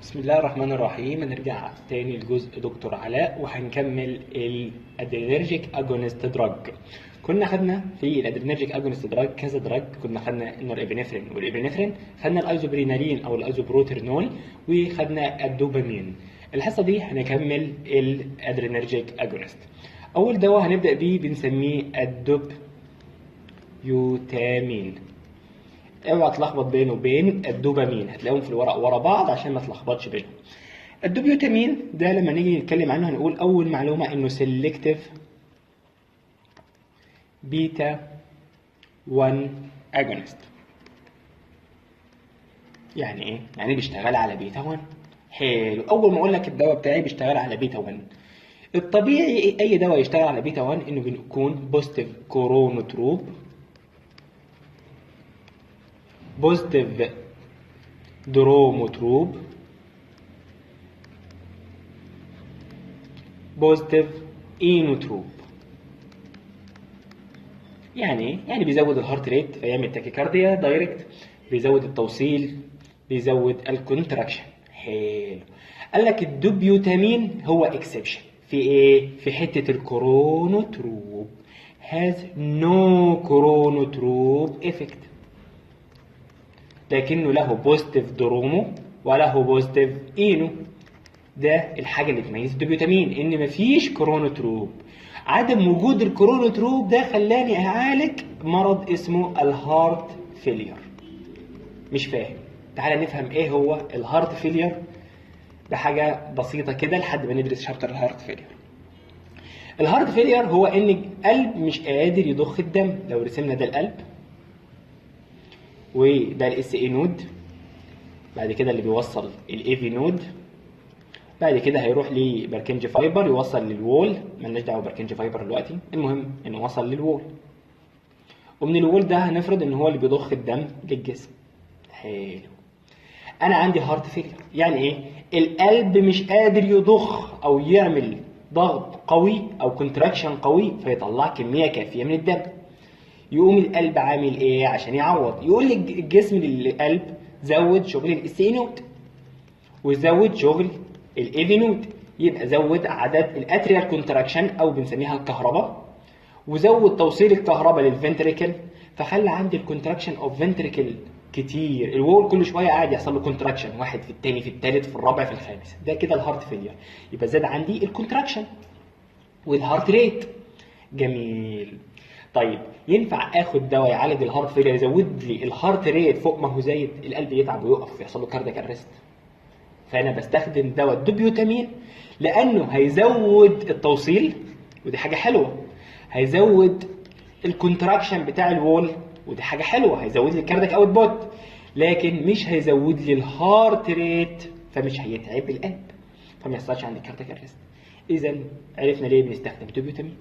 بسم الله الرحمن الرحيم. هنرجع تاني لجزء دكتور علاء وهنكمل ال adrenergic agonist drug. كنا خدنا في ال adrenergic agonist drug كذا drug، كنا خدنا ال norepinephrine وال epinephrine، خدنا ال isoprenaline او ال isoproterenol، وخدنا الدوبامين. الحصة دي هنكمل ال adrenergic agonist. اول دواء هنبدا بيه بنسميه الدوبيوتامين. اوعى تلخبط بينه وبين الدوبامين، هتلاقيهم في الورق ورا بعض عشان ما تلخبطش بينهم. الدوبيوتامين ده لما نيجي نتكلم عنه هنقول اول معلومة انه selective beta 1 agonist. يعني ايه؟ يعني بيشتغل على بيتا 1. حلو. اول ما اقول لك الدواء بتاعي بيشتغل على بيتا 1، الطبيعي اي دواء يشتغل على بيتا 1 انه بيكون positive chronotrope، positive dromotrope، positive inotrope. يعني ايه؟ يعني بيزود ال heart rate فيعمل tachycardia direct، بيزود التوصيل، بيزود ال contraction. حلو. قال لك الدوبيوتامين هو exception في ايه؟ في حتة ال chronotrope، has no chronotrope effect، لكنه له positive dromo وله positive ino. ده الحاجة اللي تميز الدوبيوتامين، ان مفيش chronotrope. عدم وجود ال chronotrope ده خلاني اعالج مرض اسمه ال heart failure. مش فاهم؟ تعالى نفهم ايه هو ال heart failure بحاجة بسيطة كده لحد ما ندرس chapter ال heart failure. ال heart failure هو ان القلب مش قادر يضخ الدم. لو رسمنا ده القلب وده ال SA node، بعد كده اللي بيوصل ال AV node، بعد كده هيروح ل Purkinje fiber يوصل لل wall، مالناش دعوه Purkinje fiber دلوقتي، المهم انه وصل لل wall، ومن ال wall ده هنفرض ان هو اللي بيضخ الدم للجسم. حلو. انا عندي heart failure، يعني ايه؟ القلب مش قادر يضخ او يعمل ضغط قوي او contraction قوي فيطلع كمية كافيه من الدم. يقوم القلب عامل ايه عشان يعوض؟ يقول للجسم للقلب زود شغل ال SA node وزود شغل ال AV node، يبقى زود عدد ال atrial contraction او بنسميها الكهرباء، وزود توصيل الكهرباء لل ventricle، فخلى عندي ال contraction of ventricle كتير. ال wall كل شوية قاعد يحصل له contraction، واحد في الثاني في الثالث في الرابع في الخامس. ده كده ال heart failure، يبقى زاد عندي ال contraction وال heart rate. جميل. طيب ينفع اخد دواء يعالج ال heart failure يزود لي ال heart rate فوق ما هو زايد؟ القلب يتعب ويقف يحصل له cardiac arrest. فانا بستخدم دواء الدوبيوتامين لانه هيزود التوصيل ودي حاجة حلوة، هيزود ال contraction بتاع ال wall ودي حاجة حلوة، هيزود لي ال cardiac output، لكن مش هيزود لي ال heart rate فمش هيتعب القلب فما يحصلش عندي cardiac arrest. اذا عرفنا ليه بنستخدم دوبيوتامين،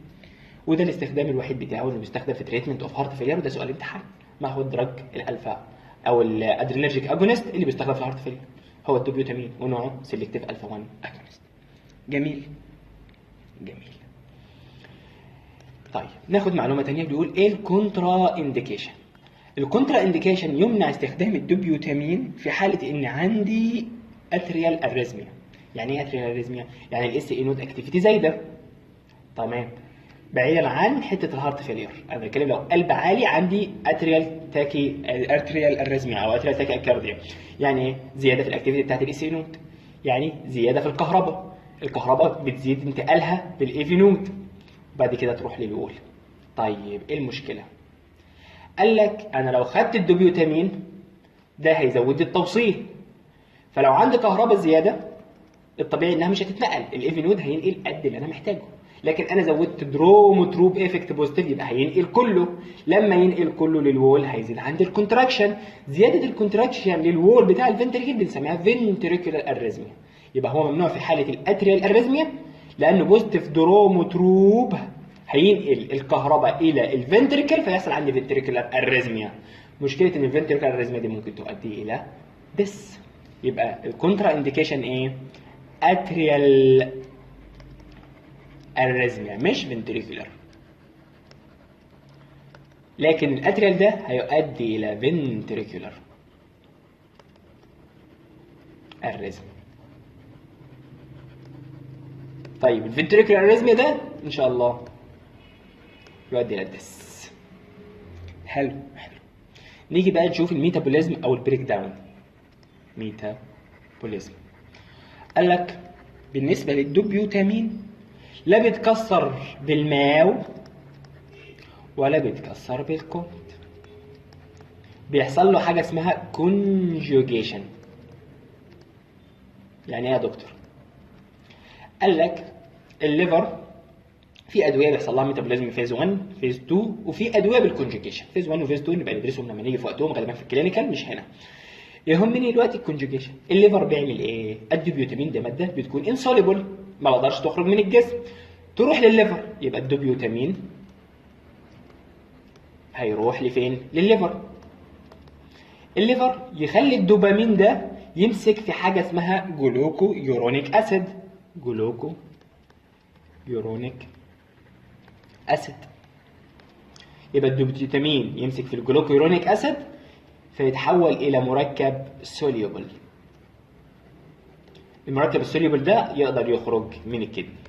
وده الاستخدام الوحيد بتاعه اللي بيستخدم في treatment of heart failure. وده سؤال امتحان، ما هو ال drug ال alpha او ال adrenergic agonist اللي بيستخدم في ال heart failure؟ هو الدوبيوتامين ونوعه selective alpha 1 agonist. جميل جميل. طيب ناخد معلومة ثانية، بيقول ايه ال contraindication؟ ال contraindication يمنع استخدام الدوبيوتامين في حاله ان عندي atrial arrhythmia. يعني ايه atrial arrhythmia؟ يعني ال SA node activity زايدة. تمام. بعيدا عن حتة ال heart failure، انا بتكلم لو قلب عالي عندي atrial tachy atrial arrhythmia او atrial tachycardia. يعني ايه؟ زيادة في ال activity بتاعت ال SA node، يعني زيادة في الكهرباء، الكهرباء بتزيد انتقالها بال AV node، بعد كده تروح لل wall. طيب ايه المشكلة؟ قال لك انا لو خدت الدوبيوتامين ده هيزود لي التوصيل، فلو عندي كهرباء زيادة الطبيعي انها مش هتتنقل، ال AV node هينقل قد اللي انا محتاجه، لكن انا زودت dromotrope effect positive يبقى هينقل كله. لما ينقل كله لل wall هيزيد عندي ال contraction. زيادة ال contraction لل wall بتاع ال ventricle بنسميها ventricular arrhythmia. يبقى هو ممنوع في حاله ال atrial arrhythmia لانه positive dromotrope هينقل الكهرباء الى ال ventricle فيحصل عندي ventricular arrhythmia. مشكلة ان ال ventricular arrhythmia دي ممكن تؤدي الى death. يبقى ال contraindication ايه؟ atrial arrhythmia مش ventricular، لكن ال atrial ده هيؤدي الى ventricular arrhythmia. طيب ال ventricular arrhythmia ده ان شاء الله يؤدي الى ال death. حلو حلو. نيجي بقى نشوف ال metabolism او ال breakdown. metabolism قال لك بالنسبة للدوبيوتامين لا بيتكسر بال MAO ولا بيتكسر بال COMT، بيحصل له حاجة اسمها conjugation. يعني ايه يا دكتور؟ قال لك ال liver في ادوية بيحصل لها metabolism phase 1 phase 2، وفي ادوية بال conjugation. phase 1 و phase 2 نبقى ندرسهم لما نيجي في وقتهم غالبا في ال clinical، مش هنا. يهمني دلوقتي ال conjugation. ال liver بيعمل ايه؟ الدوبيوتامين ده مادة بتكون insoluble، ما بقدرش تخرج من الجسم، تروح للل liver. يبقى الدوبيوتامين هيروح لفين؟ للل liver. ال liver يخلي الدوبامين ده يمسك في حاجة اسمها glucuronic acid. glucuronic acid. يبقى الدوبيوتامين يمسك في ال glucuronic acid فيتحول الى مركب soluble. المركب ال soluble ده يقدر يخرج من ال kidney.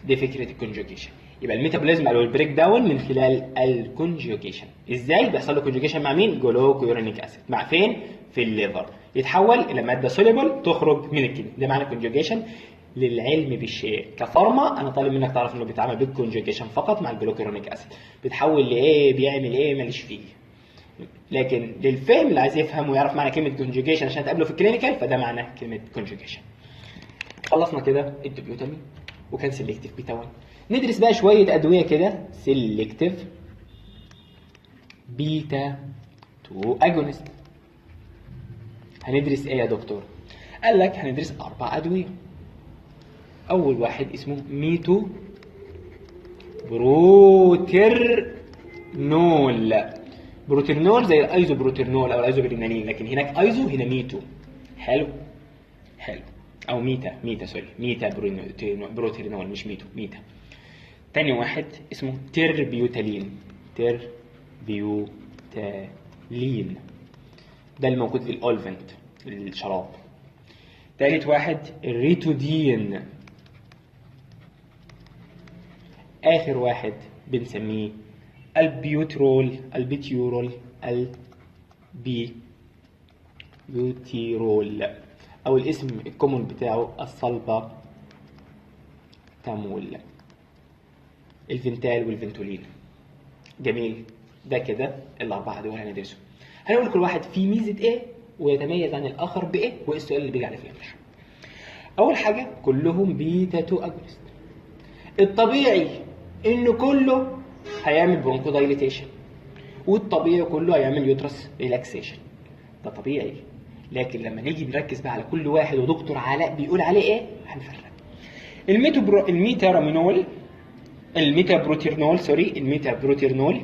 دي فكرة ال conjugation. يبقى ال metabolism او ال breakdown من خلال ال conjugation. ازاي بيحصل له conjugation؟ مع مين؟ glucuronic acid. مع فين؟ في ال liver. يتحول الى مادة soluble تخرج من ال kidney. ده معنى conjugation. للعلم بالشيء ك pharma انا طالب منك تعرف انه بيتعمل بال conjugation فقط مع ال glucuronic acid. بيتحول لايه؟ بيعمل ايه؟ ماليش فيه. لكن للفهم اللي عايز يفهم ويعرف معنى كلمة conjugation عشان تقابله في ال clinical، فده معنى كلمة conjugation. خلصنا كده الدوبيوتامين وكان selective beta 1. ندرس بقى شوية ادوية كده selective beta 2 agonist. هندرس ايه يا دكتور؟ قال لك هندرس 4 ادوية. اول واحد اسمه metaproterenol. proterenol زي ال isoproterenol او ال isoprenaline، لكن هناك iso هنا meto. حلو حلو. او meta، meta sorry، metaproterenol مش meto، meta. تاني واحد اسمه terbutaline. terbutaline ده اللي موجود في الاولفنت الشراب. تالت واحد ال ritodrine. اخر واحد بنسميه albuterol، albuterol، albuterol او الاسم ال common بتاعه الصلبة تامول، الفنتال والفنتولين. جميل. ده كده الاربعة دول هندرسهم. هنقول كل واحد فيه ميزة ايه ويتميز عن الاخر بايه وايه السؤال اللي بيجي عليه في الامتحان. اول حاجة كلهم بيتا 2 agonist. الطبيعي انه كله هيعمل bronchodilatation، والطبيعي كله هيعمل uterus relaxation، ده طبيعي. لكن لما نيجي نركز بقى على كل واحد ودكتور علاء بيقول عليه ايه هنفرق. الميتارامينول، ال metaproterenol sorry، ال metaproterenol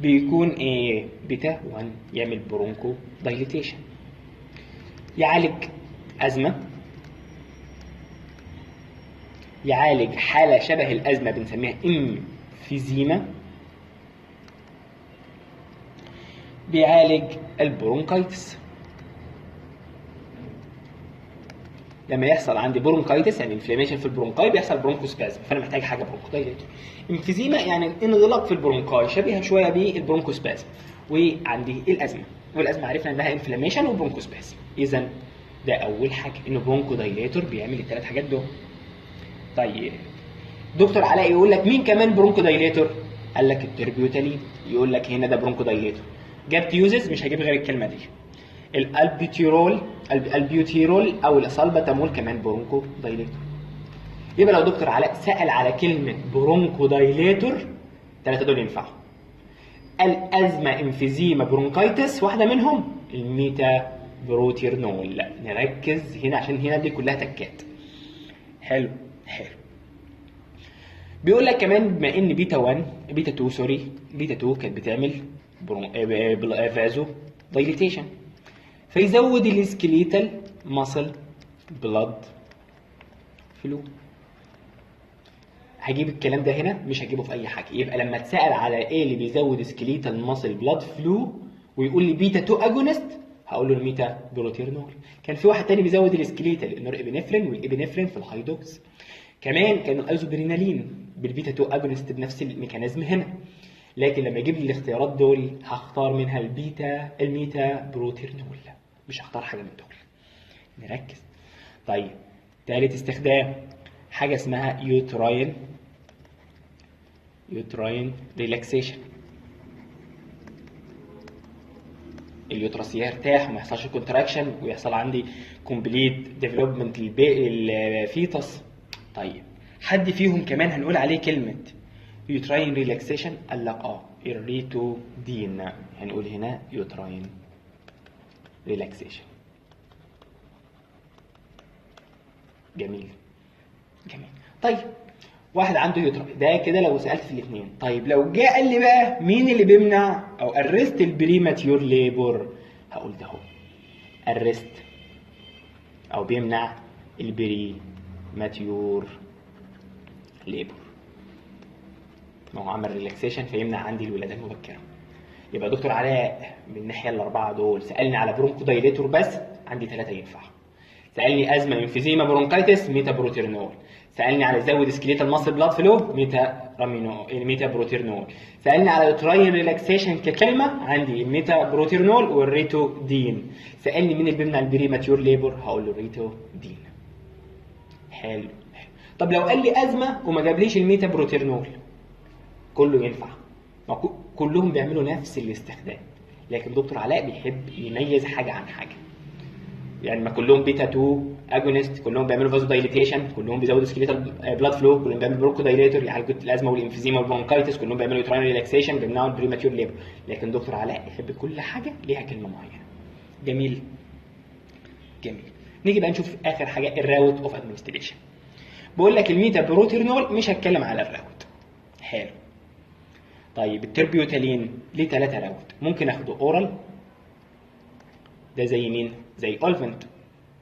بيكون ايه؟ بيتا 1، يعمل bronchodilatation، يعالج ازمة، يعالج حاله شبه الازمة بنسميها emphysema، بيعالج ال bronchitis. لما يحصل عندي bronchitis يعني inflammation في ال bronchi بيحصل bronchospasm، فانا محتاج حاجة bronchodilator. emphysema يعني انغلاق في ال bronchi شبيهه شوية بال bronchospasm. وعندي الازمة، والازمة عرفنا انها inflammation و bronchospasm. اذا ده اول حاجة انه bronchodilator بيعمل الثلاث حاجات دول. طيب دكتور علاء يقول لك مين كمان bronchodilator؟ قال لك ال terbutaline، يقول لك هنا ده bronchodilator. جبت uses مش هجيب غير الكلمة دي. ال albuterol، ال albuterol او الصلبتامول كمان bronchodilator. يبقى لو دكتور علاء سأل على كلمة bronchodilator الثلاثة دول ينفعوا. الازمة emphysema bronchitis واحدة منهم ال metaproterenol. نركز هنا عشان هنا دي كلها تكات. حلو حلو. بيقول لك كمان بما ان بيتا 1 بيتا 2 sorry beta 2 كانت بتعمل vasodilatation فيزود ال skeletal muscle blood flow. هجيب الكلام ده هنا مش هجيبه في اي حاجة. يبقى لما اتسال على ايه اللي بيزود skeletal muscle blood flow ويقول لي بيتا 2 agonist هقول له ال metaproterenol. كان في واحد تاني بيزود ال skeletal، ال norepinephrine وال epinephrine في ال high dose. كمان كان ال isoprenaline بال beta 2 agonist بنفس ال mechanism هنا. لكن لما يجيب لي الاختيارات دول هختار منها ال metaproterenol، مش هختار حاجة من دول. نركز. طيب ثالث استخدام حاجة اسمها uterine relaxation. ال uterus يرتاح وما يحصلش contraction ويحصل عندي complete development لل fetus. طيب حد فيهم كمان هنقول عليه كلمة uterine relaxation؟ قال لك ال ritodrine. هنقول هنا uterine relaxation. جميل جميل. طيب واحد عنده uterine ده كده لو سالت في الاثنين. طيب لو جه قال لي بقى مين اللي بيمنع او arrest ال premature labor، هقول ده هو arrest او بيمنع ال premature labor. ما هو عمل relaxation فيمنع عندي الولادة المبكرة. يبقى دكتور علاء من الناحية الاربعة دول سالني على bronchodilator بس، عندي 3 ينفع. سالني ازمة emphysema bronchitis، metaproterenol. سالني على زود skeletal muscle blood flow، metaproterenol. سالني على uterine relaxation ككلمة، عندي ال metaproterenol وال ritodrine. سالني مين اللي بيمنع ال premature labor، هقول له ال ritodrine. حلو. طب لو قال لي ازمة وما جابليش ال metaproterenol، كله ينفع، كلهم بيعملوا نفس الاستخدام، لكن دكتور علاء بيحب يميز حاجة عن حاجة. يعني ما كلهم بيتا 2 agonist، كلهم بيعملوا vasodilatation، كلهم بيزودوا skeletal blood flow، كلهم بيعملوا bronchodilator يعالجوا الازمة وال emphysema وال bronchitis، كلهم بيعملوا uterine relaxation بيمنعوا ال premature labor. لكن دكتور علاء يحب كل حاجة ليها كلمة معينة. جميل جميل. نيجي بقى نشوف اخر حاجة، ال route of administration. بقول لك ال metaproterenol مش هتكلم على ال route. حلو. طيب ال terbutaline ليه 3 route، ممكن اخده oral، ده زي مين؟ زي اولفنت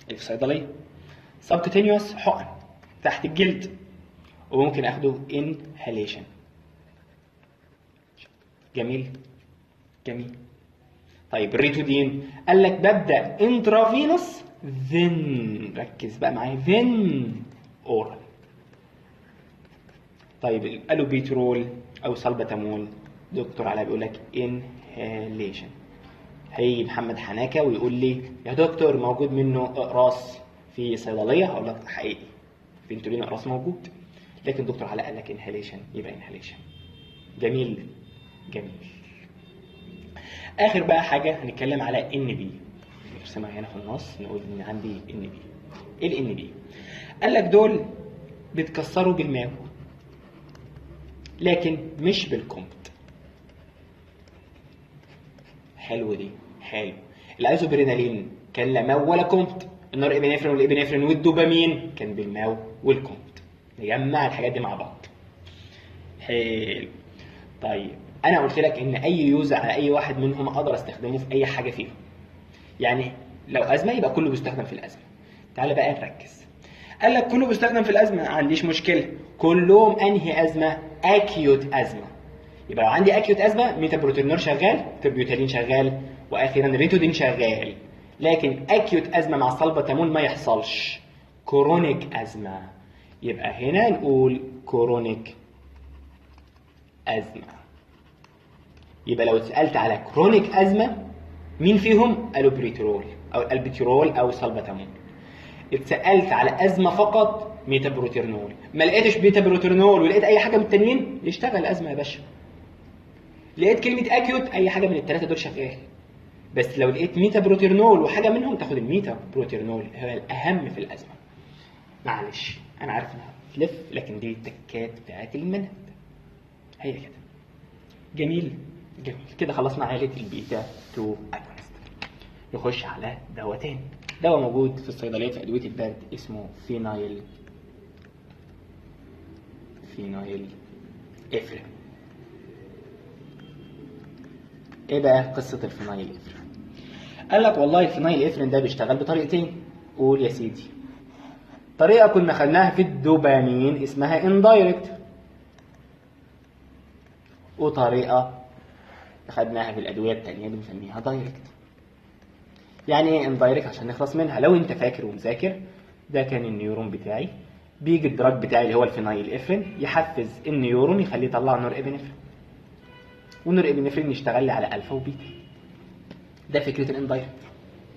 اللي في الصيدلية، subcutaneous حقن تحت الجلد، وممكن اخده inhalation. جميل جميل. طيب ال ritodrine قال لك ببدا intravenous then، ركز بقى معايا، then oral. طيب ال albuterol او سلبتامول دكتور علاء بيقول لك inhalation. هيجي محمد حناكه ويقول لي يا دكتور موجود منه اقراص في صيدلية، هقول لك حقيقي فنتولين اقراص موجود، لكن دكتور علاء قال لك inhalation يبقى inhalation. جميل جميل. اخر بقى حاجة هنتكلم على NB، نرسمها هنا في النص، نقول ان عندي NB. ايه ال NB؟ قال لك دول بيتكسروا بال MAO لكن مش بال COMT. حلو دي، حلو. ال isoprenaline كان لا MAO ولا COMT، ال norepinephrine وال epinephrine والدوبامين كان بال MAO وال COMT. نجمع الحاجات دي مع بعض. حلو. طيب انا قلت لك ان اي use على اي واحد منهم اقدر استخدمه في اي حاجة فيهم. يعني لو ازمة يبقى كله بيستخدم في الازمة. تعالى بقى نركز. قال لك كله بيستخدم في الازمة، ما عنديش مشكلة. كلهم انهي ازمة؟ acute ازمة. يبقى لو عندي acute ازمة metaproterenol شغال، terbutaline شغال، واخيرا ritodrine شغال. لكن acute ازمة مع سلبتامول ما يحصلش. chronic ازمة، يبقى هنا نقول chronic ازمة. يبقى لو اتسالت على chronic ازمة مين فيهم؟ albuterol او ال albuterol او سلبتامول. اتسالت على ازمة فقط metaproterenol، ما لقيتش metaproterenol ولقيت اي حاجة من التانيين يشتغل ازمة يا باشا. لقيت كلمة acute اي حاجة من الثلاثة دول شغال، بس لو لقيت metaproterenol وحاجه منهم تاخد ال metaproterenol، هو الاهم في الازمة. معلش انا عارف انها تلف، لكن دي التكات بتاعت المنهج هي كده. جميل جميل. كده خلصنا عائلة البيتا 2 agonist. نخش على دواء تاني، دواء موجود في الصيدليات في ادوية البرد اسمه phenylephrine. ايه بقى قصة ال phenylephrine؟ قال لك والله ال phenylephrine ده بيشتغل بطريقتين. قول يا سيدي. طريقه كنا خدناها في الدوبامين اسمها indirect، وطريقه خدناها في الادوية التانية بنسميها direct. يعني ايه indirect؟ عشان نخلص منها. لو انت فاكر ومذاكر، ده كان ال neuron بتاعي، بيجي ال drug بتاعي اللي هو ال phenylephrine يحفز ال neuron يخليه يطلع norepinephrine، وال norepinephrine يشتغل لي على alpha و beta. ده فكرة ال indirect.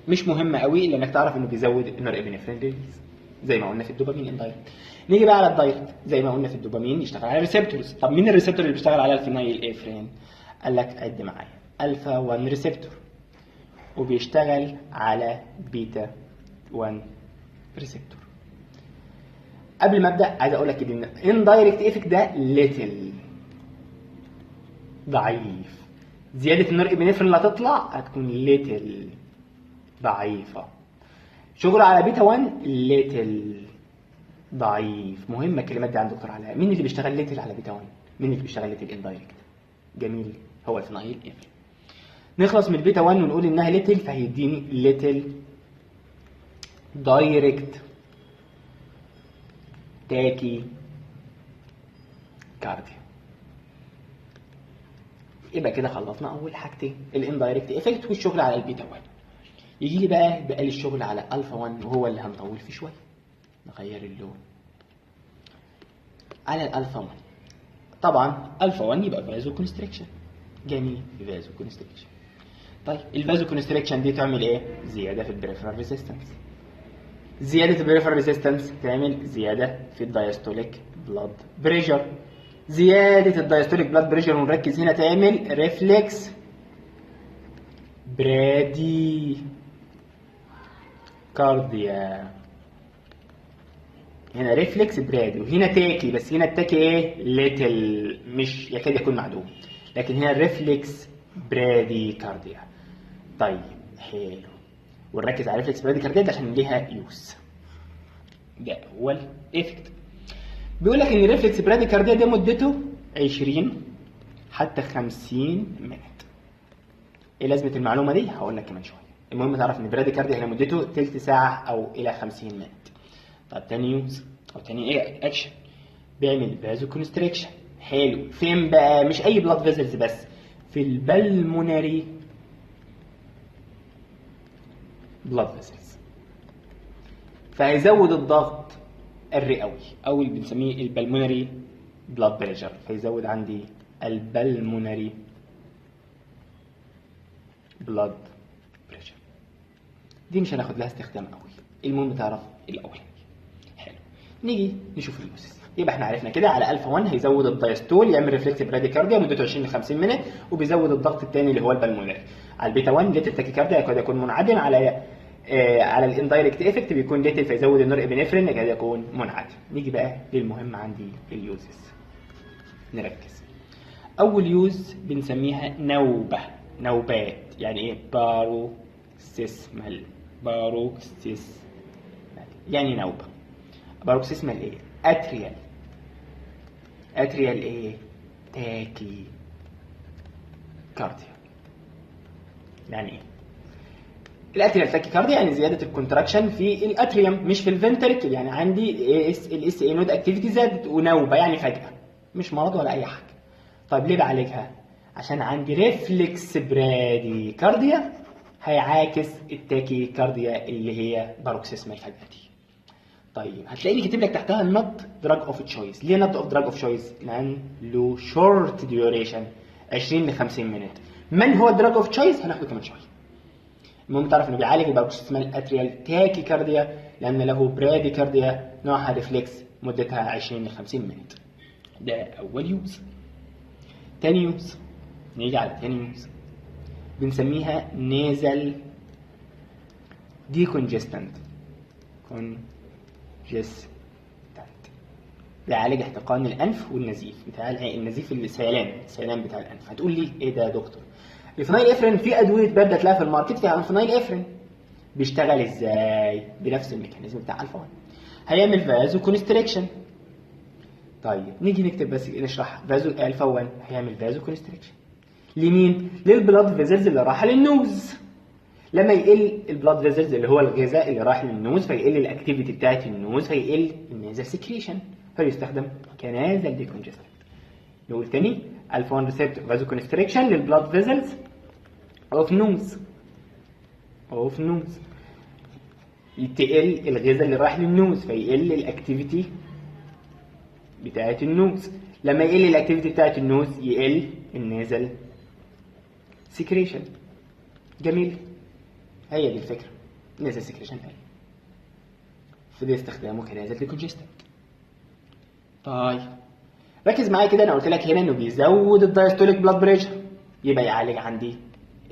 مش مهم قوي الا انك تعرف انه بيزود ال norepinephrine release زي ما قلنا في الدوبامين indirect. نيجي بقى على ال direct، زي ما قلنا في الدوبامين يشتغل على ال receptors. طب مين ال receptor اللي بيشتغل على ال phenylephrine؟ قال لك عد معايا، الفا 1 receptor، وبيشتغل على بيتا 1 receptor. قبل ما ابدا عايز اقول لك ان indirect effect ده little، ضعيف. زيادة ال norepinephrine اللي هتطلع هتكون little، ضعيفة. شغل على بيتا 1 little، ضعيف. مهمة الكلمات دي عند دكتور علاء. مين اللي بيشتغل little على بيتا 1؟ مين اللي بيشتغل little indirect؟ جميل، هو ال phenylephrine. نخلص من البيتا 1 ونقول انها little، فهيديني little direct tachycardia. يبقى كده خلصنا اول حاجتين، ال indirect effect والشغل على البيتا 1. يجي لي بقى لي الشغل على الفا 1، وهو اللي هنطول فيه شوية. نغير اللون على الالفا 1. طبعا الفا 1 يبقى vasoconstriction. جميل، vasoconstriction. طيب ال vasoconstriction دي تعمل ايه؟ زيادة في ال peripheral resistance. زيادة ال peripheral resistance تعمل زيادة في ال diastolic blood pressure. زيادة ال diastolic blood pressure، ونركز هنا، تعمل reflex bradycardia. هنا reflex brady وهنا tachy، بس هنا ال tachy ايه؟ little، مش يكاد يكون معدوم، لكن هنا reflex bradycardia. طيب حلو، ونركز على reflex bradycardia ده عشان ليها use. ده اول effect. بيقول لك ان reflex bradycardia ده مدته 20 حتى 50 minute. ايه لازمه المعلومة دي؟ هقول لك كمان شوية. المهم تعرف ان bradycardia هنا مدته تلت ساعة او الى 50 minute. طب تاني use او تاني ايه اكشن، بيعمل vasoconstriction. حلو، فين بقى؟ مش اي blood vessels بس، في ال pulmonary blood vessels. فهيزود الضغط الرئوي او اللي بنسميه ال pulmonary blood pressure، فيزود عندي ال pulmonary blood pressure. دي مش هناخد لها استخدام قوي، المهم تعرف الاولاني. حلو، نيجي نشوف ال uses. يبقى احنا عرفنا كده على الفا 1 هيزود ال diastole، يعمل reflex bradycardia مدته 20 ل 50 minute، وبيزود الضغط الثاني اللي هو ال pulmonary. على البيتا 1 little tachycardia يكاد يكون منعدم، على ال indirect effect بيكون little فيزود ال norepinephrine يكاد يكون منعدم. نيجي بقى للمهم عندي ال uses، نركز. اول use بنسميها نوبه، نوبات. يعني ايه؟ paroxysmal. paroxysmal يعني نوبه. paroxysmal ايه؟ atrial. atrial ايه؟ tachycardia. يعني ايه ال atrial tachycardia؟ يعني زيادة ال contraction في ال atrium مش في ال ventricle. يعني عندي ال SA node activity زادت، ونوبه يعني فجاة، مش مرض ولا اي حاجة. طيب ليه بعالجها؟ عشان عندي reflex bradycardia هيعاكس ال tachycardia اللي هي paroxysmal فجاة دي. طيب هتلاقيني كاتب لك تحتها not drug of choice. ليه not of drug of choice؟ لان له short duration 20 ل 50 minute. من هو ال drug of choice؟ هناخده كمان شوية. المهم تعرف انه بيعالج ال paroxysmal atrial tachycardia لان له bradycardia نوعها reflex مدتها 20 ل 50 minute. ده اول use. تاني use، نيجي على تاني use، بنسميها nasal decongestant. congestant بيعالج احتقان الانف والنزيف بتاع النزيف السيلان، السيلان بتاع الانف. هتقول لي ايه ده يا دكتور؟ ال phenylephrine في ادوية برده تلاقيها في ال market فيها ال phenylephrine. بيشتغل ازاي؟ بنفس ال mechanism بتاع الفا 1، هيعمل vasoconstriction. طيب نيجي نكتب بس نشرح vaso alpha 1 هيعمل vasoconstriction لمين؟ لل blood vessels اللي رايحة لل nose. لما يقل ال blood vessels اللي هو الغذاء اللي رايح لل nose، فيقل ال activity بتاعت ال nose، فيقل ال nasal secretion، فيستخدم ك nasal decongestant. نقول تاني، الفا 1 receptor vasoconstriction لل blood vessels of nose. of nose، تقل الغذاء اللي رايح لل nose فيقل ال activity بتاعه ال nose، لما يقل ال activity بتاعه ال nose يقل ال nasal secretion. جميل، هي دي الفكرة، nasal secretion قل، فده استخدامه ك nasal decongestant. طيب ركز معايا كده، انا قلت لك هنا انه بيزود ال diastolic blood pressure، يبقى يعالج عندي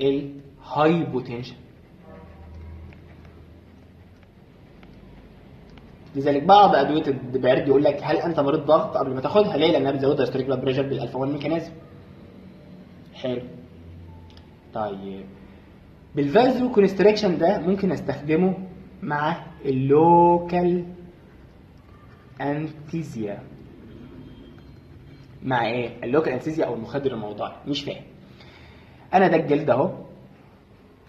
ال hypotension. لذلك بعض ادوية البرد يقول لك هل انت مريض ضغط قبل ما تاخدها؟ ليه؟ لانها بتزود diastolic blood pressure بال alpha 1 mechanism. حلو. طيب بال vasoconstriction ده ممكن استخدمه مع ال local anesthesia. مع ايه؟ ال local anesthesia او المخدر الموضعي. مش فاهم انا، ده الجلد اهو،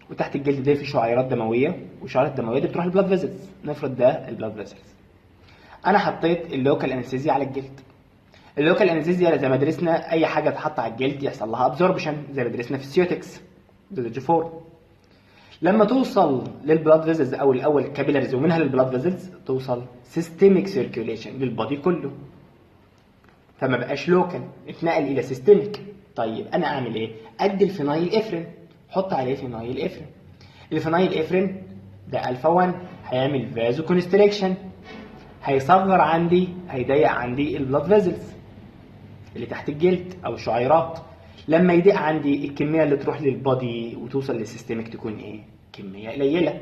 وتحت الجلد ده في شعيرات دموية، والشعيرات الدموية دي بتروح لل blood vessels، نفرض ده ال blood vessels. انا حطيت ال local anesthesia على الجلد. ال local anesthesia زي ما درسنا اي حاجة تتحط على الجلد يحصل لها absorption، زي ما درسنا في ال ceutics dosage form. لما توصل لل blood vessels او الاول capillaries ومنها لل blood vessels توصل systemic circulation لل body كله، فما بقاش local، اتنقل الى systemic. طيب انا اعمل ايه؟ ادي ال phenylephrine، حط عليه phenylephrine. ال phenylephrine ده الفا 1 هيعمل vasoconstriction، هيصغر عندي، هيضيق عندي ال blood vessels اللي تحت الجلد او الشعيرات. لما يضيق عندي الكمية اللي تروح لل body وتوصل لل systemic تكون ايه؟ كمية قليله.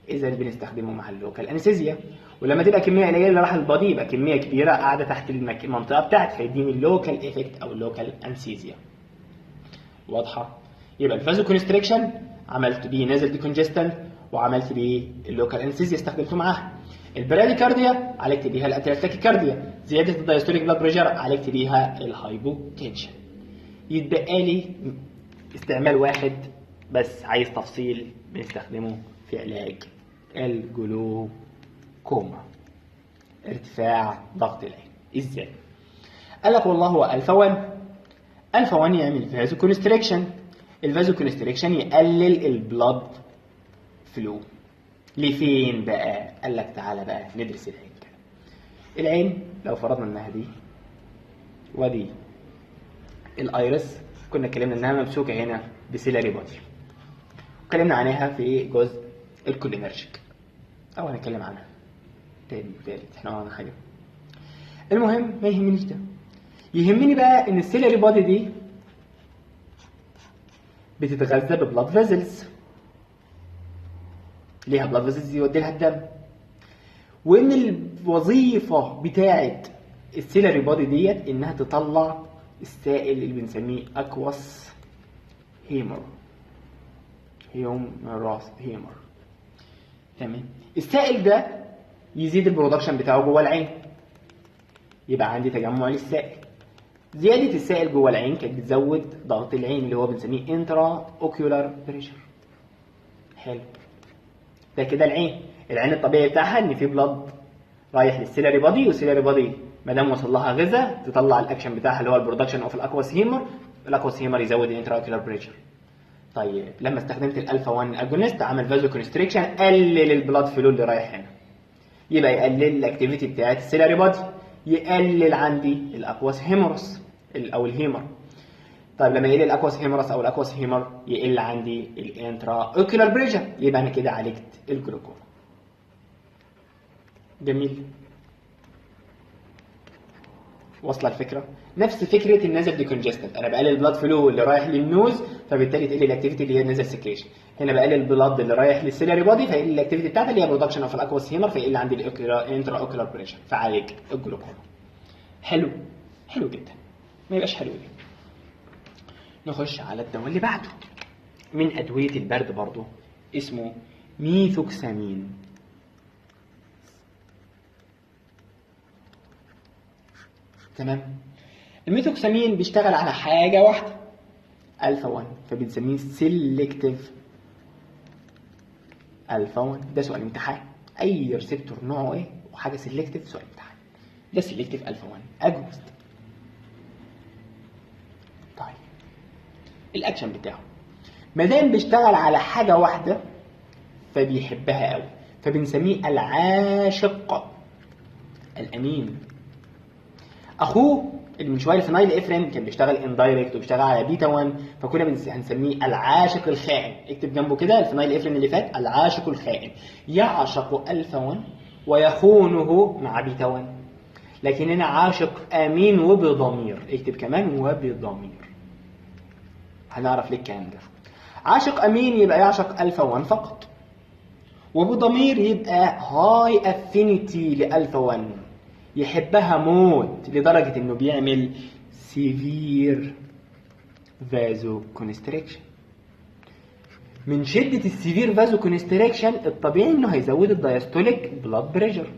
اذا بنستخدمه مع ال local anesthesia، ولما تبقى كمية قليله اللي راح لل body يبقى كمية كبيرة قاعدة تحت المنطقة بتاعتي، فيديني ال local effect او ال local anesthesia. واضحة؟ يبقى ال vasoconstriction عملت بيه nasal decongestant، وعملت بيه ال local anesthesia استخدمته معاها. ال bradycardia عالجت بيها ال atrial tachycardia، زيادة ال diastolic blood pressure عالجت بيها ال hypotension. يتبقى لي استعمال واحد بس عايز تفصيل، بنستخدمه في علاج الجلوكوما، ارتفاع ضغط العين. ازاي؟ قال لك والله هو الفا 1، الفا 1 يعمل vasoconstriction، ال vasoconstriction يقلل ال blood flow لفين بقى؟ قال لك تعالى بقى ندرس العين كده. العين لو فرضنا انها دي ودي ال iris، كنا اتكلمنا انها ممسوكه هنا ب ciliary body، اتكلمنا عنها في جزء ال cholinergic او هنتكلم عنها تاني وتالت، احنا ورانا حاجة. المهم ما يهمنيش ده، يهمني بقى ان ال ciliary body دي بتتغذى ب blood vessels، ليها blood vessels يودي لها الدم، وان الوظيفة بتاعه ال ciliary body ديت انها تطلع السائل اللي بنسميه aqueous humor، humor. تمام. السائل ده يزيد ال production بتاعه جوه العين، يبقى عندي تجمع للسائل. زيادة السائل جوه العين كانت بتزود ضغط العين اللي هو بنسميه intraocular pressure. حلو، ده كده العين. العين الطبيعي بتاعها ان في blood رايح لل ciliary body، وال ciliary body ما دام وصل لها غذاء تطلع الاكشن بتاعها اللي هو ال production of ال aqueous humor، ال aqueous humor يزود ال intraocular pressure. طيب لما استخدمت الالفا 1 agonist عمل vasoconstriction، قلل ال blood flow اللي رايح هنا، يبقى يقلل ال activity بتاعت ال ciliary body، يقلل عندي ال aqueous humorous او ال humor. طيب لما يقل ال aqueous humorous او ال aqueous humor يقل عندي ال intraocular pressure، يبقى انا كده عالجت الجلوكوما. جميل، واصله الفكرة؟ نفس فكرة ال nasal decongestant، انا بقلل ال blood flow اللي رايح لل nose فبالتالي تقل ال activity اللي هي ال nasal secretion. هنا بقلل ال blood اللي رايح لل ciliary body فيقل ال activity بتاعتها اللي هي production of ال aqueous humor، فيقل عندي ال intraocular pressure، فعالج الجلوكوما. حلو، حلو جدا. ما يبقاش حلو ليه؟ نخش على الدواء اللي بعده من ادوية البرد برضو، اسمه methoxamine. تمام. ال methoxamine بيشتغل على حاجة واحدة، الفا 1، فبنسميه selective alpha 1. ده سؤال امتحان، اي receptor نوعه ايه وحاجه selective سؤال امتحان. ده selective alpha 1 agonist. طيب الاكشن بتاعه ما دام بيشتغل على حاجة واحدة فبيحبها قوي، فبنسميه العاشق الامين. اخوه اللي من شوية ال phenylephrine كان بيشتغل indirect وبيشتغل على بيتا 1، فكنا هنسميه العاشق الخائن. اكتب جنبه كده ال phenylephrine اللي فات العاشق الخائن، يعشق الفا 1 ويخونه مع بيتا 1، لكننا عاشق امين وبضمير. اكتب كمان وبضمير، هنعرف ليه الكلام ده. عاشق امين يبقى يعشق الفا 1 فقط، وبضمير يبقى high affinity ل alpha 1، يحبها موت لدرجة انه بيعمل severe vasoconstriction. من شدة ال severe vasoconstriction الطبيعي انه هيزود ال diastolic blood pressure،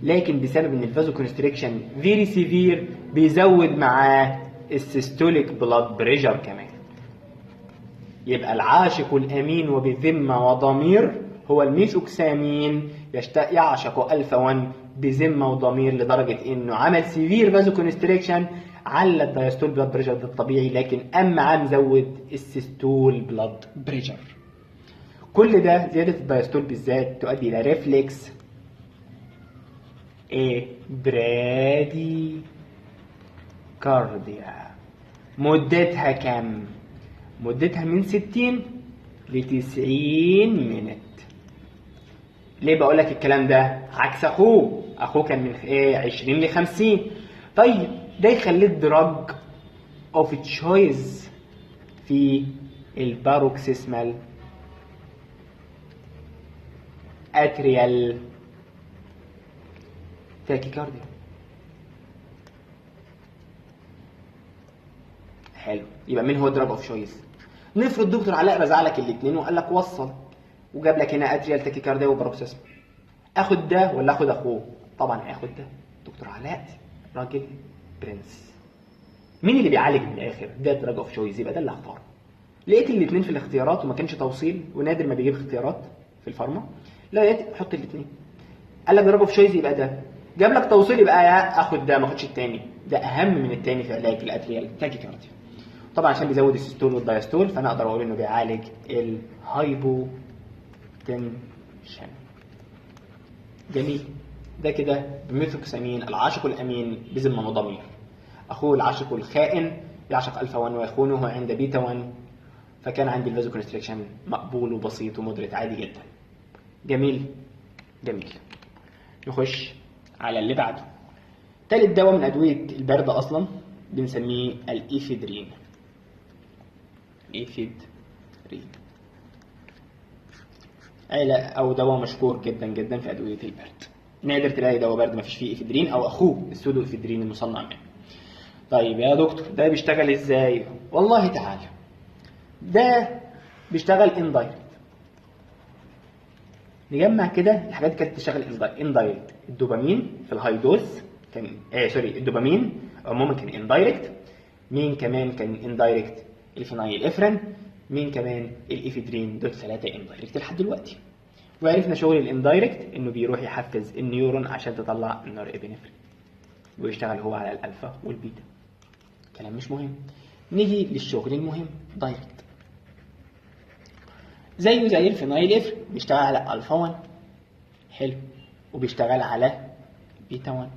لكن بسبب ان ال vasoconstriction very severe بيزود معاه ال systolic blood pressure كمان. يبقى العاشق الامين وبذمة وضمير هو ال methoxamine، يعشق الفا 1 بذمه وضمير لدرجة انه عمل severe vasoconstriction على ال diastole blood pressure ده الطبيعي، لكن اما عم زود ال systole blood pressure. كل ده زيادة ال diastole بالذات تؤدي الى reflex ايه؟ bradycardia. مدتها كام؟ مدتها من 60 ل 90 minute. ليه بقول لك الكلام ده؟ عكس اخوه، اخوه كان من ايه 20 ل 50. طيب ده يخليه drug of choice في ال paroxysmal atrial tachycardia. حلو، يبقى مين هو drug of choice؟ نفرض دكتور علاء رزع لك الاثنين وقال لك وصل، وجاب لك هنا atrial tachycardia و paroxysmal، اخد ده ولا اخد اخوه؟ طبعا اخد ده. دكتور علاء راجل برنس. مين اللي بيعالج من الاخر؟ ده drug of choice، يبقى ده اللي هختاره. لقيت الاثنين في الاختيارات وما كانش توصيل، ونادر ما بيجيب اختيارات في ال pharma، لقيت حط الاثنين. قال لك drug of choice يبقى ده، جاب لك توصيل يبقى اخد ده ما اخدش الثاني، ده اهم من الثاني في علاج ال atrial tachycardia. طبعا عشان بيزود ال systole وال diastole، فانا اقدر اقول انه بيعالج ال hypotension. جميل، ده كده methoxamine العاشق الامين بذمه وضمير. اخوه العاشق الخائن يعشق الفا 1 ويخونه عند بيتا 1، فكان عندي ال vasoconstriction مقبول وبسيط و moderate عادي جدا. جميل جميل. نخش على اللي بعده. تالت دواء من ادوية البرد اصلا بنسميه الافيدرين. الافيدرين عيلة او دواء مشهور جدا جدا في ادوية البرد. نادر تلاقي دواء برد ما فيش فيه افيدرين او اخوه السودو افيدرين المصنع منه. طيب يا دكتور ده بيشتغل ازاي؟ والله تعالى، ده بيشتغل indirect. نجمع كده الحاجات اللي كانت بتشتغل indirect. الدوبامين في ال high dose كان sorry الدوبامين عموما كان indirect. مين كمان كان indirect؟ ال phenylephrine. مين كمان؟ الافيدرين. دول ثلاثة indirect لحد دلوقتي. وعرفنا شغل ال indirect انه بيروح يحفز ال neuron عشان تطلع ال norepinephrine، ويشتغل هو على الالفا والبيتا. كلام مش مهم. نيجي للشغل المهم direct. زيه زي ال phenylephrine بيشتغل على الفا 1، حلو، وبيشتغل على بيتا 1.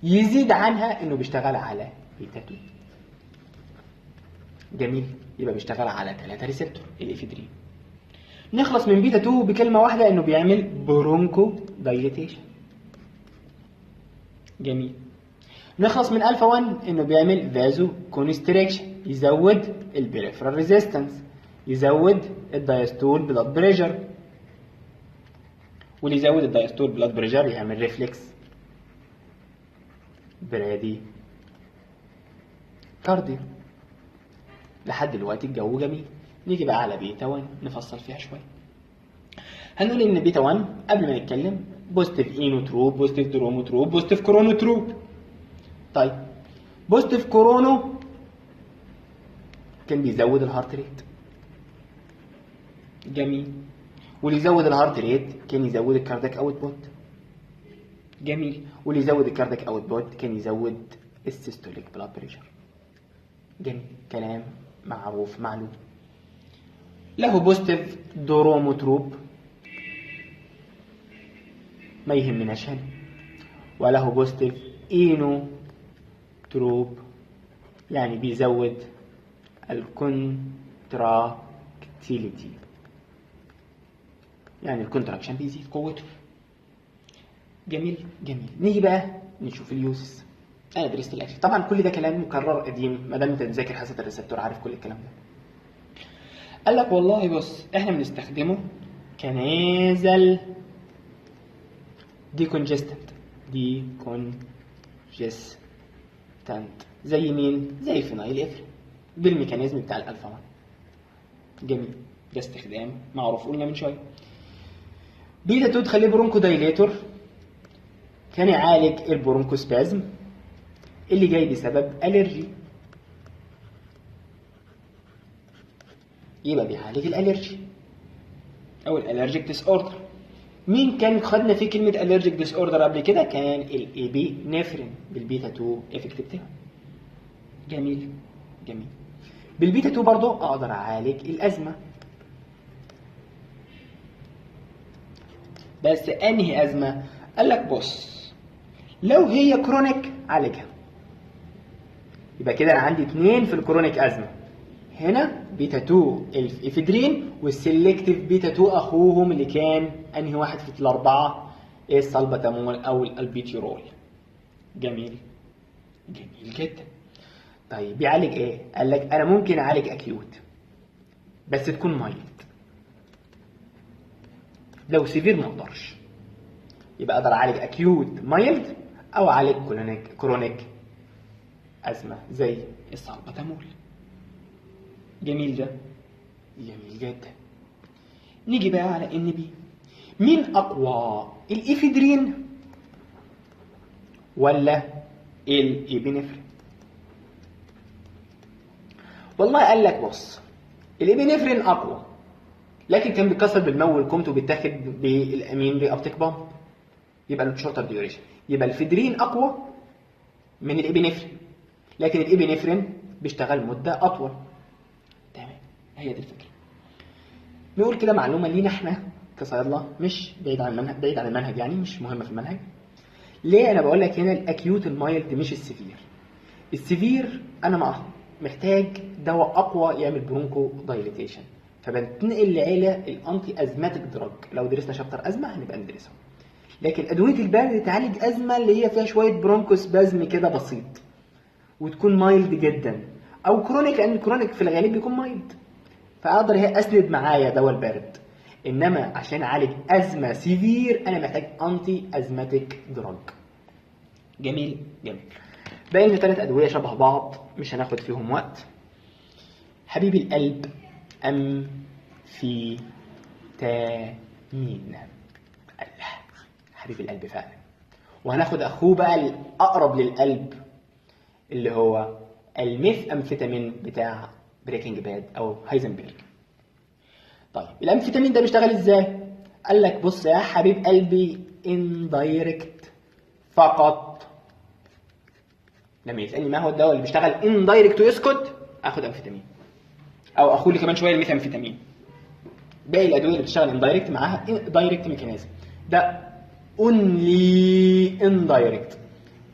يزيد عنها انه بيشتغل على بيتا 2. جميل، يبقى بيشتغل على 3 receptor ال ephedrine. نخلص من بيتا 2 بكلمه واحدة انه بيعمل bronchodilatation. جميل. نخلص من الفا 1 انه بيعمل vasoconstriction، يزود ال peripheral resistance، يزود ال diastole blood pressure، واللي يزود ال diastole blood pressure يعمل reflex bradycardia. لحد دلوقتي الجو جميل. نيجي بقى على بيتا 1 نفصل فيها شوية. هنقول ان بيتا 1 قبل ما نتكلم positive inotrope، positive dromotrope، positive chronotrope. طيب positive chrono كان بيزود ال heart rate. جميل. واللي يزود ال heart rate كان يزود ال cardiac output. جميل. واللي يزود ال cardiac output كان يزود ال systolic blood pressure. جميل، كلام معروف معلوم. له positive dromotrope، ما يهمناش هنا. وله positive inotrope، يعني بيزود ال contractility، يعني ال contraction بيزيد قوته. جميل جميل. نيجي بقى نشوف ال uses. انا درست الاكشن طبعا، كل ده كلام مكرر قديم، ما دام انت بتذاكر حصة ال receptor عارف كل الكلام ده. قال لك والله بص، احنا بنستخدمه ك nasal decongestant، decongestant زي مين؟ زي phenylephrine بال mechanism بتاع الالفا 1. جميل، ده استخدام معروف قلنا من شوية. بيتا 2 تخليه bronchodilator، كان يعالج ال bronchospasm اللي جاي بسبب allergy، يبقى بيعالج ال allergy او ال allergic disorder. مين كان خدنا فيه كلمة allergic disorder قبل كده؟ كان ال epinephrine بال beta 2 effect بتاعه. جميل جميل. بالبيتا 2 برضو اقدر اعالج الازمة، بس انهي ازمة؟ قال لك بص، لو هي chronic عالجها. يبقى كده انا عندي 2 في ال chronic ازمة، هنا بيتا 2 ال ephedrine وال selective beta 2 اخوهم اللي كان انهي واحد في الاربعة؟ السلبتامول او ال albuterol. جميل جميل جدا. طيب بيعالج ايه؟ قال لك انا ممكن اعالج acute بس تكون mild، لو severe ما اقدرش. يبقى اقدر اعالج acute mild او اعالج chronic ازمة زي السلبتامول. جميل ده، جميل جدا. نيجي بقى على NB. مين اقوى، الافيدرين ولا ال epinephrine؟ والله قال لك بص، ال epinephrine اقوى، لكن كان بيتكسر بال MAO وال COMT وبيتاخد بال amine reuptake pump، يبقى له shorter duration. يبقى الافيدرين اقوى من ال epinephrine، لكن ال epinephrine بيشتغل مده اطول. تمام، هي دي الفكرة. نقول كده معلومة لينا احنا كصيادله، مش بعيد عن المنهج، بعيد عن المنهج يعني مش مهمة في المنهج. ليه انا بقول لك هنا ال acute ال mild مش ال severe؟ ال severe انا محتاج دواء اقوى يعمل bronchodilatation، فبنتنقل لعيلة ال anti-asthmatic drug. لو درسنا chapter ازمة هنبقى ندرسه. لكن ادوية البرد تعالج ازمة اللي هي فيها شوية bronchospasm كده بسيط وتكون mild جدا، او chronic، لان ال chronic في الغالب بيكون mild، فاقدر هي اسند معايا دواء البرد. انما عشان اعالج ازمة severe انا محتاج anti-asthmatic drug. جميل جميل. باقي لنا 3 ادوية شبه بعض مش هناخد فيهم وقت. حبيب القلب امفيتامين. الله، حبيب القلب فعلا. وهناخد اخوه بقى الاقرب للقلب اللي هو الميث امفيتامين بتاع Breaking Bad او هايزنبرج. طيب الامفيتامين ده بيشتغل ازاي؟ قال لك بص يا حبيب قلبي، indirect فقط. لما يسالني ما هو الدواء اللي بيشتغل indirect ويسكت، اخد امفيتامين، او اخوه اللي كمان شوية الميثامفيتامين. باقي الادوية اللي بتشتغل indirect معاها direct mechanism، ده only indirect.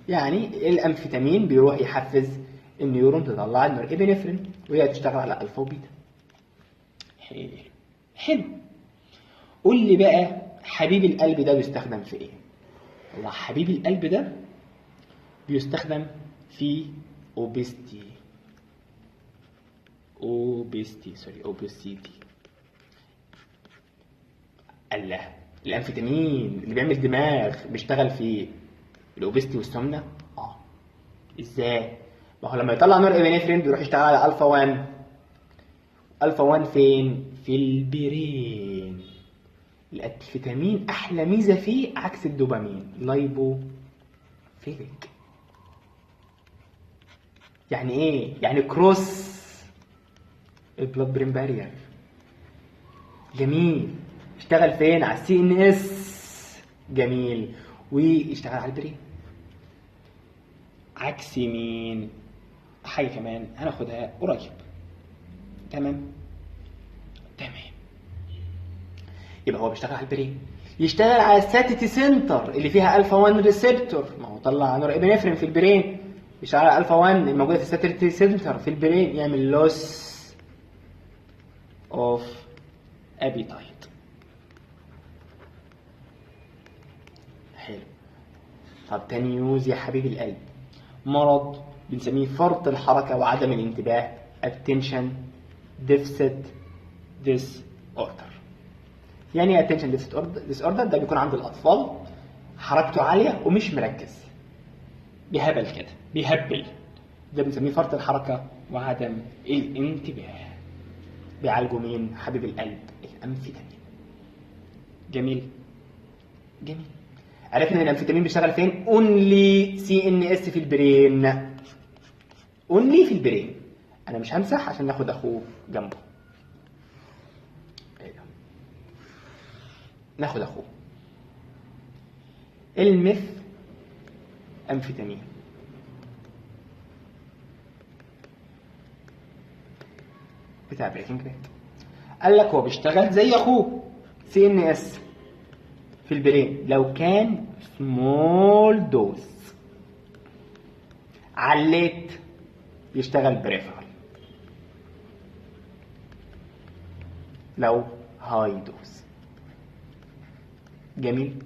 يعني الامفيتامين بيروح يحفز ال neuron تطلع ال norepinephrine وهي تشتغل على alpha و beta. حلو حلو. قول لي بقى حبيب القلب ده بيستخدم في ايه؟ والله حبيب القلب ده بيستخدم في obesity، obesity sorry obesity. الله، الامفيتامين اللي بيعمل دماغ بيشتغل في ال obesity والسمنه؟ ازاي؟ ما هو لما يطلع norepinephrine بيروح يشتغل على الفا 1. الفا 1 فين؟ في ال brain. الامفيتامين احلى ميزة فيه عكس الدوبامين، lipophilic. يعني ايه؟ يعني cross ال blood brain barrier. جميل. اشتغل فين؟ على ال CNS. جميل. ويشتغل على ال brain. عكس مين؟ حاجة كمان هناخدها قريب. تمام تمام. يبقى هو بيشتغل على ال brain، يشتغل على ال satiety center اللي فيها الفا 1 receptor، ما هو طلع norepinephrine في ال brain، يشتغل على الفا 1 الموجودة في ال satiety center في ال brain، يعمل loss of appetite. حلو. طب تاني use يا حبيب القلب، مرض بنسميه فرط الحركة وعدم الانتباه، attention deficit disorder. يعني ايه attention deficit disorder؟ ده بيكون عند الاطفال، حركته عالية ومش مركز، بيهبل كده، بيهبل، ده بنسميه فرط الحركة وعدم الانتباه. بيعالجوا مين حبيب القلب؟ الامفيتامين. جميل جميل. عرفنا ان الامفيتامين بيشتغل فين؟ only CNS في ال brain، only في ال brain. انا مش همسح عشان ناخد اخوه جنبه. ايه ده؟ ناخد اخوه ال methamphetamine. بتاع Breaking Bad. قال لك هو بيشتغل زي اخوه CNS في ال brain لو كان small dose، عليت يشتغل peripheral لو high dose. جميل.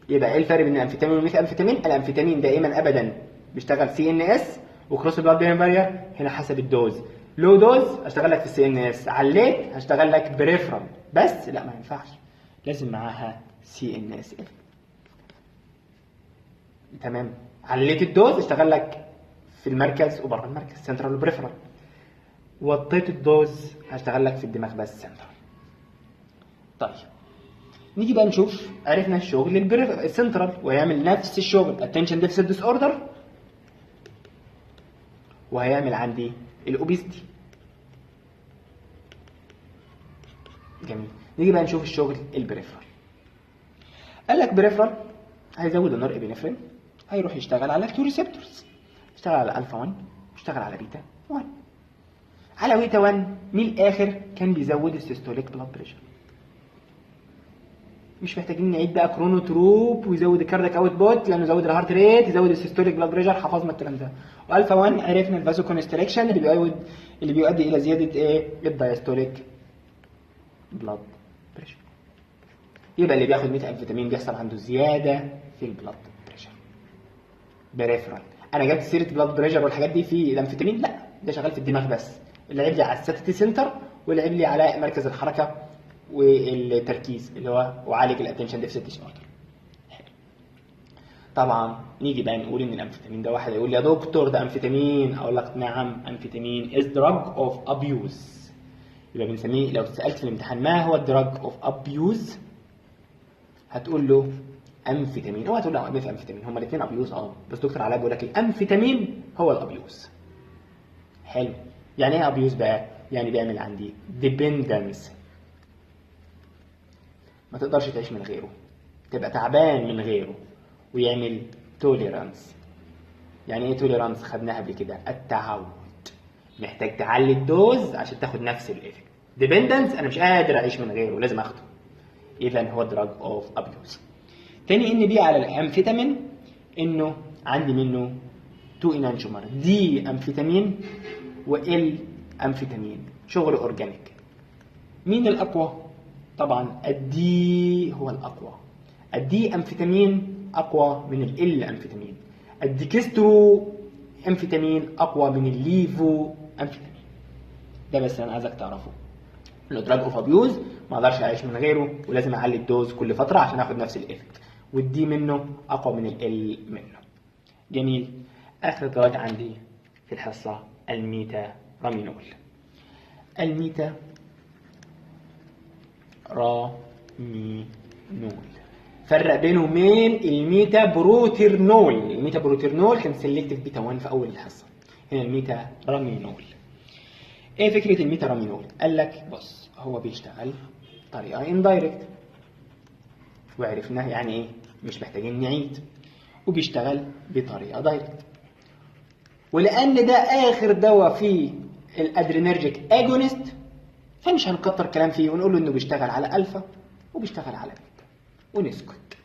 يبقى ايه الفرق بين ال amphetamine وال methamphetamine؟ ال amphetamine دائما ابدا بيشتغل CNS و cross blood brain barrier، هنا حسب ال dose. low dose اشتغل لك في ال CNS، عليت هشتغل لك peripheral، بس لا ما ينفعش، لازم معاها CNS. تمام. عليت ال dose اشتغل لك في المركز وبره المركز، central و peripheral. وطيت ال dose هشتغل لك في الدماغ بس، سنترال. طيب نيجي بقى نشوف، عرفنا الشغل السنترال وهيعمل نفس الشغل attention deficit disorder، وهيعمل عندي ال obesity. جميل. نيجي بقى نشوف الشغل ال peripheral. قال لك peripheral هيزود ال norepinephrine، هيروح يشتغل على two receptors، يشتغل على الفا 1 ويشتغل على بيتا 1. على بيتا 1 من الاخر كان بيزود ال systolic blood pressure، مش محتاجين نعيد بقى chronotrope ويزود ال cardiac output لانه يزود ال heart rate، يزود ال systolic blood pressure، حفظنا الكلام ده. والفا 1 عرفنا ال vasoconstriction اللي بيؤدي الى زيادة ايه؟ ال diastolic blood pressure. يبقى اللي بياخد methamphetamine بيحصل عنده زيادة في ال blood pressure peripheral. انا جبت سيره blood pressure والحاجات دي في الامفيتامين؟ لا، ده شغال في الدماغ بس، اللي لعب لي على ال satiety center ولعب لي على مركز الحركة والتركيز اللي هو وعالج ال attention deficit disorder. طبعا نيجي بقى نقول ان الامفيتامين ده، واحد يقول لي يا دكتور ده امفيتامين، اقول لك نعم amphetamine is drug of abuse. يبقى بنسميه لو اتسالت في الامتحان ما هو ال drug of abuse هتقول له امفيتامين، اوعى تقول له methamphetamine، هما الاثنين abuse بس دكتور علاء بيقول لك الامفيتامين هو ال abuse. حلو. يعني ايه abuse بقى؟ يعني بيعمل عندي dependence، ما تقدرش تعيش من غيره، تبقى تعبان من غيره، ويعمل tolerance. يعني ايه tolerance؟ خدناها قبل كده، التعود. محتاج تعلي ال dose عشان تاخد نفس ال effect. dependence انا مش قادر اعيش من غيره، لازم اخده. اذا هو drug of abuse. تاني NB على الامفيتامين انه عندي منه two enantiomer، D amphetamine و L amphetamine، شغل organic. مين الاقوى؟ طبعا ال D هو الاقوى. ال D amphetamine اقوى من L amphetamine. ال dextro amphetamine اقوى من ال levo amphetamine. ده بس انا عايزك تعرفه. انه drug of abuse ما اقدرش اعيش من غيره، ولازم اعلي ال dose كل فترة عشان اخد نفس ال effect، وال D منه اقوى من L منه. جميل. اخر drug عندي في الحصة ال metaraminol. ال metaraminol فرق بينه وبين ال metaproterenol. ال metaproterenol كان selective beta 1 في اول الحصة، هنا ال metaraminol. ايه فكرة ال metaraminol؟ قال لك بص، هو بيشتغل طريقه indirect، وعرفناه يعني ايه، مش محتاجين نعيد، وبيشتغل بطريقة direct. ولان ده اخر دواء في ال adrenergic agonist فمش هنكتر كلام فيه، ونقول له انه بيشتغل على الفا وبيشتغل وبيشتغل على بيتا، ونسكت،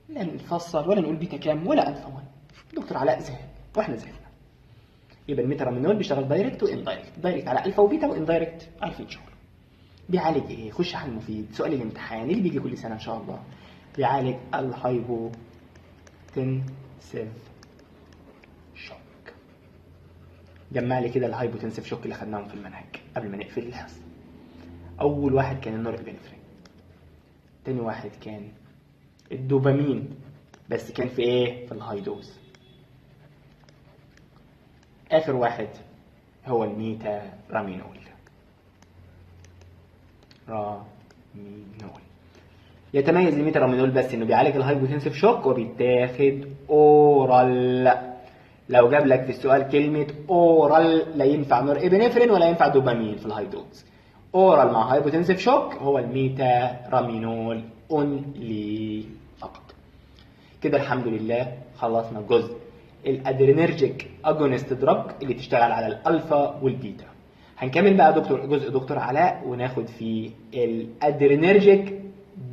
لا نفصل ولا نقول بيتا كام ولا الفا 1. دكتور علاء زهق واحنا زهقنا. يبقى ال metaraminol بيشتغل direct و indirect، direct على alpha و beta و indirect عارفين شغله. بيعالج ايه؟ خش على المفيد، سؤال الامتحان اللي بيجي كل سنة ان شاء الله. بيعالج ال hypotensive shock. جمع لي كده ال hypotensive shock اللي خدناهم في المنهج قبل ما نقفل الحصة. اول واحد كان ال norepinephrine، تاني واحد كان الدوبامين بس كان في ايه؟ في ال high dose. اخر واحد هو ال metaraminol. raminol يتميز ال metaraminol بس انه بيعالج ال hypotensive shock وبيتاخد oral. لو جاب لك في السؤال كلمة oral لا ينفع norepinephrine ولا ينفع دوبامين في ال high dose. oral مع hypotensive shock هو ال metaraminol only فقط. كده الحمد لله خلصنا جزء ال adrenergic agonist drug اللي تشتغل على ال alpha وال beta. هنكمل بقى دكتور جزء دكتور علاء وناخد فيه ال adrenergic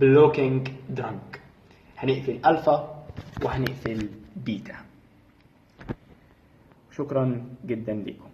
blocking drug. هنقفل الفا وهنقفل بيتا. شكرا جدا لكم.